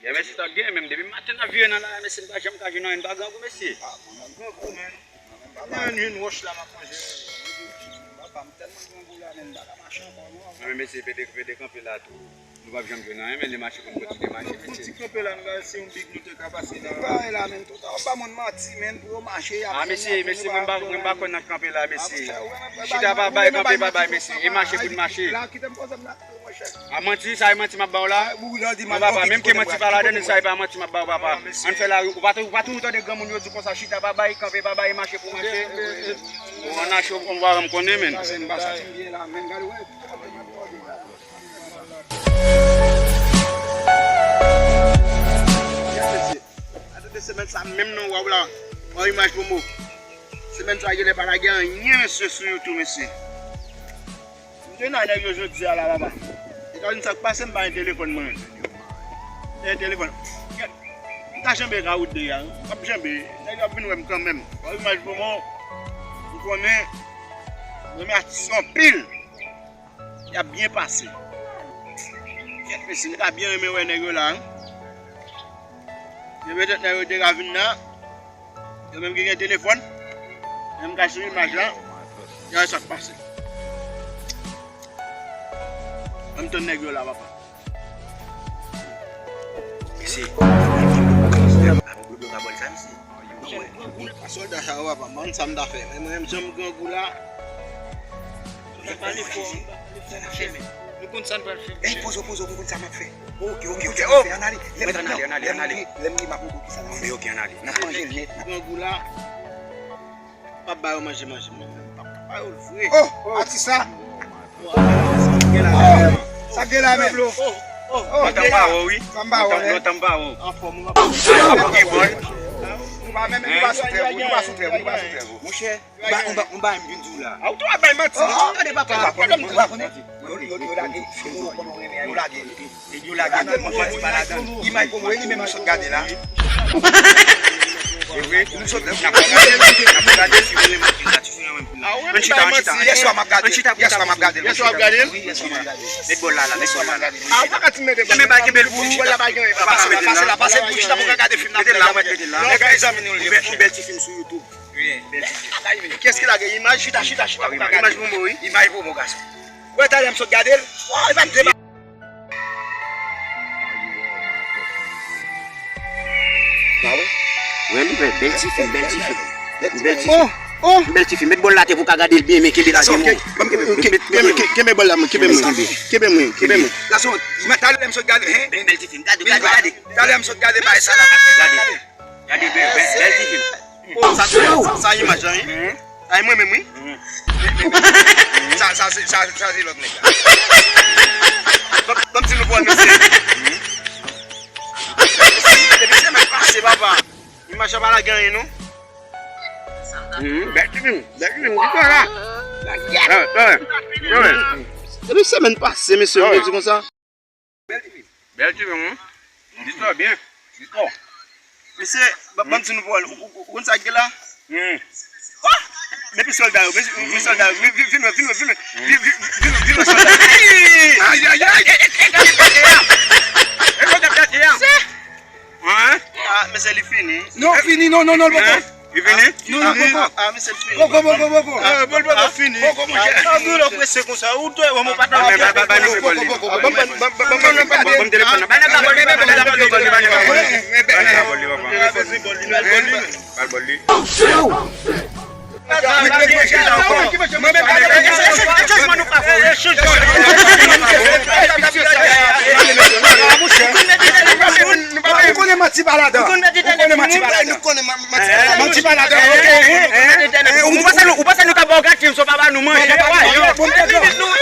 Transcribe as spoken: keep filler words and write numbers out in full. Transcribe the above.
Yè, mesye, sa gen menm. Depi maten n ap vire nan lari a, mesye, m pa janm ka jwenn anyen, n pa grangou, mesye. Ah, mwen grangou, men. Mwen jwenn wòch la, m ap manje. Papa, m tèlman grangou la, men m pa ka mache ankò, non. Mwen menm, mesye, pede, pede kanpe la tou. Nou p ap janm jwenn anyen, men li mache pou n kontinye mache, mesye. Yon ti kanpe la, m gade se yon big nou te ka pase la. Bay la, men, tout an ba moun manti, men, pou yo mache, y ap... Ah, mesye, mesye, mwen pa, mwen pa konn nan kanpe la, mesye. Chita pa bay, kanpe pa bay, mesye. E mache pou n mache. La, kite m poze m la. A manti, sa e manti m ap ba w la? Non, papa, menm ke manti pa ladan, sa e pa manti m ap ba w, papa. Ann fè lari, ou pa, ou pa toujou tande granmoun yo di konsa, chita pa bay, kanpe pa bay, mache pou mache. Ou ann achte, ou pa janm konnen, menn. Yes, mesye. Atande semèn sa menm non, waw la. Waw imaj Momo. Semèn sa genlè pa lage anyen, mesye, sou YouTube, mesye. M te nan nèg yo jodi a la, papa. E ka di m sa k pase, m pa gen telefòn mwen. E telefòn. M ta janbe ka wout de a, wi. M ap janbe. Nèg yo ap vin wè m kanmenm. Bon, imaj pou mwen. M konnen. Renmen atis yo anpil. Y ap byen pase. Kèt, mesye, m ta byen renmen wè nèg yo la, wi. Yo petèt nèg yo te ka vin la. Yo menm ki gen telefòn, yo menm ka swiv imaj la, yo wè sa k pase. Ann tann nèg yo la, papa. Mesye, a bon, Glodo ka bòl sa, mesye. Mwen pa sòlda sa yo, papa. Mwen, sa m ta fè. Men mwen menm, jan m grangou la. Pale fò, pale fò, monchè. Nou konn sa n pral fè. Ey, poze w, poze w, nou konn sa n ap fè. Ok, ok, ok, ok, ann ale. Lè m, ann ale, ann ale, ann ale. Lè m gen, m ap montre w kisa n ap fè. Ok, ann ale. N ap manje l nèt. Grangou la, m p ap ba yo manje, manje. M p ap ba yo l vre. Oh, atis la. Oh, sa gen la menm. Lontan m pa wè w, wi. Sa m pa wè w, lontan m pa wè w. Anfòm, ou pa... Ah, ou gen bòl. Nou pa menm, nou pa sou trèv, nou pa sou trèv, nou pa sou trèv. Monchè, M ba, m ba, m ba, m vin di w la. A, ou tou ap bay manti. Oh, oh, gade papa. Ou pa konnen, ou pa konnen. Yo, yo, yo lage, yo konnen w renmen, yo lage. Yo lage, mwen manti pa ladan. Imaj pou mwen, li menm m sot gade la. Se vre? M sot, n ap gade, n ap gade si w renmen ti fi la. Ann chita, ann chita. Yèswa m ap gade. Ann chita pou... Yèswa m ap gade. Yèswa w ap gade? Wi, yèswa m ap gade. Met bòl la, la, met bòl la, la. A, ou pa ka ti mete bòl la. Kenbe, kenbe l pou... Bòl la pa gen anyen, papa. Pase la, pase la, pase pou chita pou ka gade fim nan. Mete l la, mete l la. Nèg a zanmi nou li ye. Yon bèl ti fim sou YouTube. Wi, bèl ti fi. Kiyès ki lage imaj? Chita, chita, chita pou ka gade. Imaj pou mwen, wi. Imaj pou mwen, gason. Wè, talè m sot gade l. Oh, li pa t deba. Wi, wi, bèl ti fi, bèl ti fi. Bèl ti fi. Oh, oh. Bèl ti fi. Met bòl la atè pou ka gade l byen, men kenbe la byen. Kenbe, kenbe, kenbe bòl la, mwen. Kenbe mwen. Kenbe mwen, kenbe mwen. Gason, talè m sot gade, hein? Bèl ti fi. Gade, gade, gade. Talè m sot gade, bay sa la. Gade. Gade bèl, bèl, bèl ti fi. Oh, sa, sa, sa imaj lan, wi. Ay, mwen menm, wi. Sa, sa, se, sa, sa, se lòt nèg la. Ban, ban m di nou pou al, mesye. Depi semèn pase, papa. Imaj la pa lage anyen, non. Bèl ti fi, bèl ti fi, ou di sa la. Depi semèn pase, mesye, ou di konsa. Bèl ti fi. Bèl ti fi, wi. Listwa byen. Listwa. Mesye, ba, ban m di nou pawòl. Ou, ou, ou konn sa k gen la? Hmm. Oh! Men pi sòlda yo, men, men sòlda yo. Men vin, vin wè, vin wè, vin wè. Vin, vin, vin, vin wè sòlda yo. Ay, ay, ay! E, e, e, e, gade gade a. E, gade gade a. Hein? Ah, mesye, li fini. Non, fini, non, non, non, poko. Li fini? Non, non, poko. Ah, mesye, li fini. Poko, poko, poko. Eh, bon, bon, bon, fini. Poko, monchè. Ah, nou lè prese konsa, ou dwe wè mwen pa nan... Ban m telefòn nan. Ba nèg la bòl, ba nèg la bòl, ba nèg la bòl, ba nèg la bòl. Ba l bòl li. Ou konnen manti pa ladan. Ou konnen manti pa ladan. Ou konnen manti pa ladan. Ou panse nou, ou panse nou ka ba w gate, so pa ba nou manje. Bon, bon, bon, bon.